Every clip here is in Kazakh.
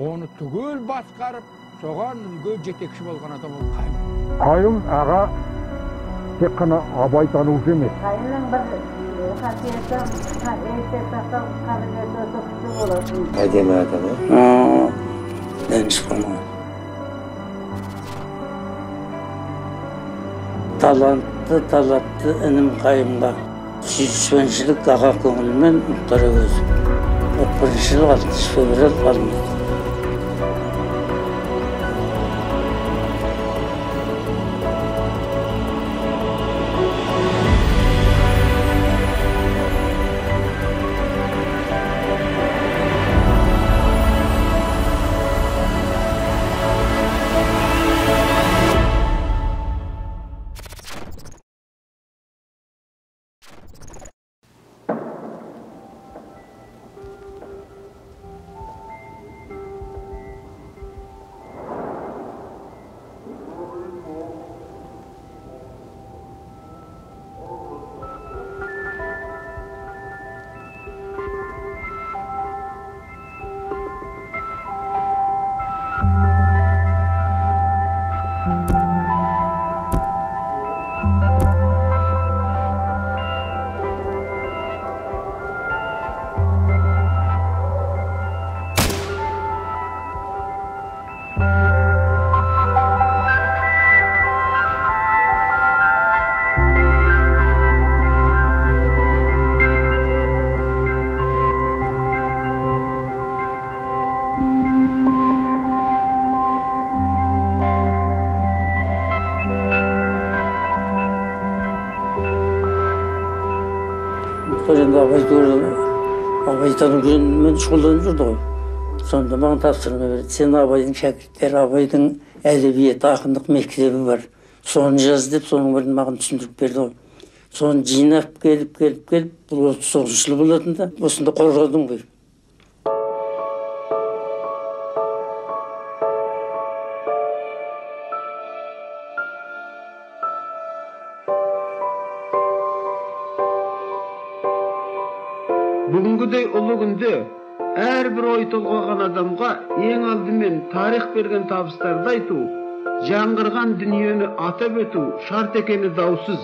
Оны түгел басқарып, соған үлгі жетекші болған адам ол Қайым. Қайым аға тек қана Абай танушы емес. Қайымның бір қасиеті, есте сақтау қабілеті өте күшті болатын. Әдемі адам, ә? Данышпан. Талантты, талапты інім Қайымға. Сүйіспеншілік аға көңілімен Мұхтар Әуезов. 41 жыл 6 февраль Алматы. Абайтану жөнімен шұғылданып жүрді ғой. Сонда маған тапсырма берді. Сен Абайдың шәкірттері, Абайдың әдебиеті, ақындық мектебі бар. Соны жаз деп, соның бірін маған түсіндіріп берді ғой. Соны жинап келіп, келіп, келіп, бұл 39 жыл болатын да, осында қорғадым ғой. Бүгінгідей ұлы күнде әрбір ой толғаған адамға ең алдымен тарих берген табыстарды айту, жаңғырған дүниені атап өту шарт екені даусыз.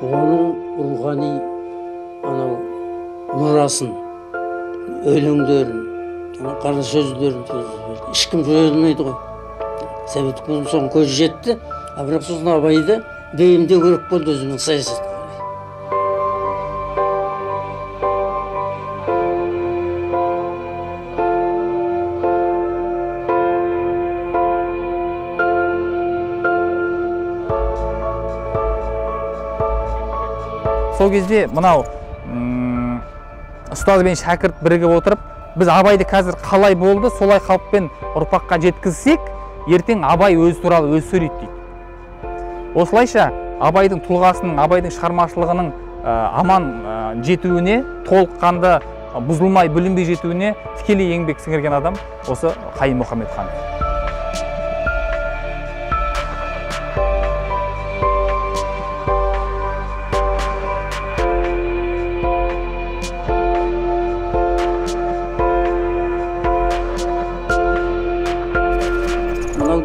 Оның рухани анау мұрасын, өлеңдерін, қара сөздерін ешкім жойылмайды ғой. Совет үкіметінің соң көзі жетті, а бірақ сосын Абайды бейімдеу керек болды өзінің саясатқа қарай. Сол кезде мынау ұстаз бен шәкірт бірігіп отырып, біз Абайды қазір қалай болды, солай қалыппен ұрпаққа жеткізсек, ертең Абай өз туралы өз сөйлейді дейді. Осылайша Абайдың тұлғасының, Абайдың шығармашылығының аман жетуіне, толыққанды бұзылмай, бүлінбей жетуіне тікелей еңбек сіңірген адам осы Қайым Мұхаммедханов.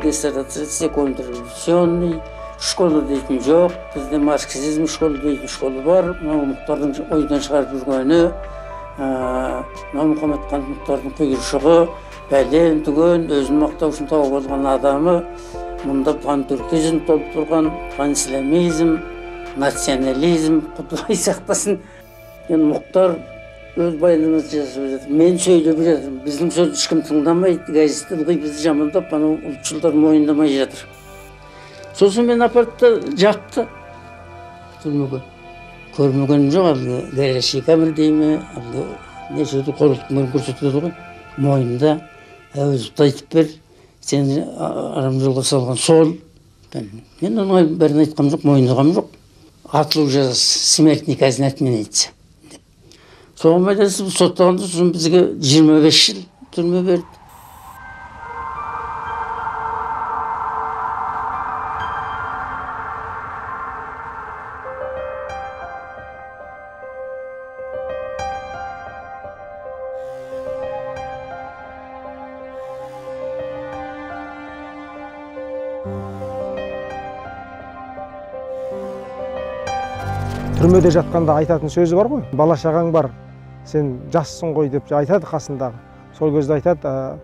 Диссертация контрреволюционный школа дейтін жоқ, бізде марксизм школа дейтін школа бар. Мынау Мұхтардың ойдан шығарып жүргені, мынау Мұхаммедхан Мұхтардың құйыршығы, бәлен түген өзін мақтау үшін тауып алған адамы. Мұнда пантюркизм толып тұрған, панисламизм, национализм, құдай сақтасын. Енді Мұхтар өз байлығымызды жасап жатыр. Мен сөйлеп жатырмын. Біздің сөзді ешкім тыңдамайды. Газет ылғи бізді жамандап, анау ұлтшылдар мойындамай жатыр. Сосын мен апарды да жапты түрмеге. Көрмегенім жоқ, әлгі горячий камера дей ме, әлгі неше түрлі қорлықтың көрсетеді ғой. Мойнында Әуезовті айтып бер, сені арам жолға салған сол. Мен оның бәрін айтқам жоқ, мойындағам жоқ. Атылу жазасы, смертный казнь отменяется. Соған байланысты соттағанда сосын бізге 25 жыл түрме берді. Түрмеде жатқанда айтатын сөзі бар ғой, бала шағаң бар, сен жассың ғой деп айтады қасындағы. Сол кезде айтады,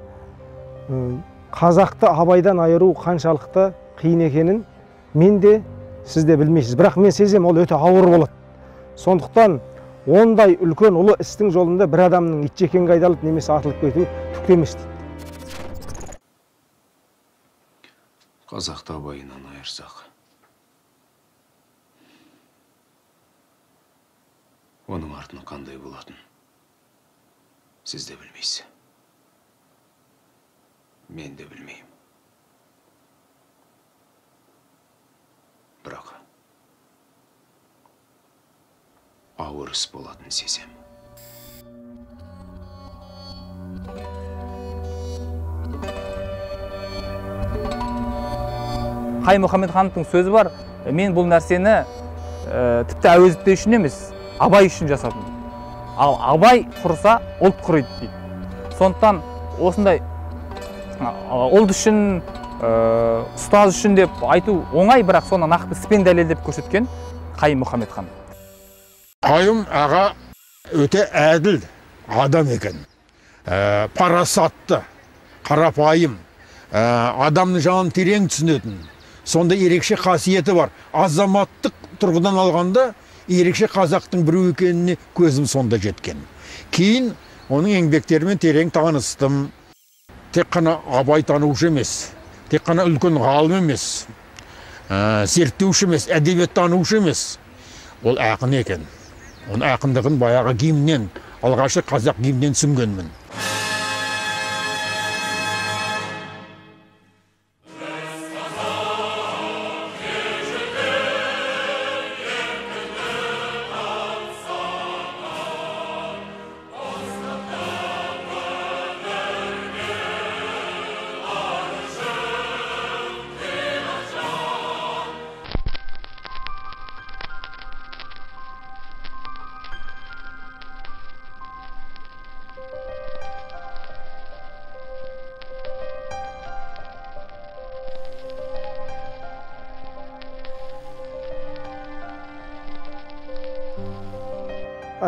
қазақты Абайдан айыру қаншалықты қиын екенін мен де, сіз де білмейсіз. Бірақ мен сезем, ол өте ауыр болады. Сондықтан ондай үлкен ұлы істің жолында бір адамның итжеккенге айдалып немесе атылып кетуі түк те емес дейді. Қазақты Абайынан айырсақ, оның артының қандай болатын сіз де білмейсіз, мен де білмеймін. Бірақ ауыр іс болатын сезем. Қайым Мұхамедхановтың сөзі бар, мен бұл нәрсені тіпті Әуезовте үшін емес, Абай үшін жасадым. Ал Абай құрыса, ұлт құриды дейді. Сондықтан осындай ұлт үшін, ұстаз үшін деп айту оңай, бірақ соны нақты іспен дәлелдеп көрсеткен Қайым Мұхамедханов. Қайым аға өте әділ адам екен. Парасатты, қарапайым, адамның жанын терең түсінетін. Сонда ерекше қасиеті бар. Азаматтық тұрғыдан алғанда ерекше қазақтың біреу екеніне көзім сонда жеткен. Кейін оның еңбектерімен терең таныстым. Тек қана Абай танушы емес, тек қана үлкен ғалым емес, зерттеуші емес, әдебиеттанушы емес. Ол ақын екен. Оның ақындығын баяғы гимнен, алғашқы қазақ гимнен түсінгенмін.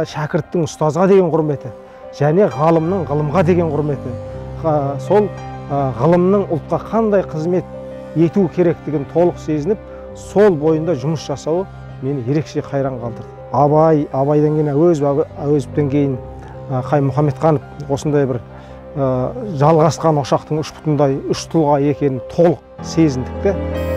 Шәкірттің ұстазға деген құрметі және ғалымның ғылымға деген құрметі, сол ғылымның ұлтқа қандай қызмет ету керектігін толық сезініп, сол бойында жұмыс жасауы мені ерекше қайран қалдырды. Абай, Абайдан кейін Әуезов, Әуезовтен кейін Қайым Мұхамедханов осындай бір жалғасқан ошақтың үш бұтындай үш тұлға екенін толық сезіндік те.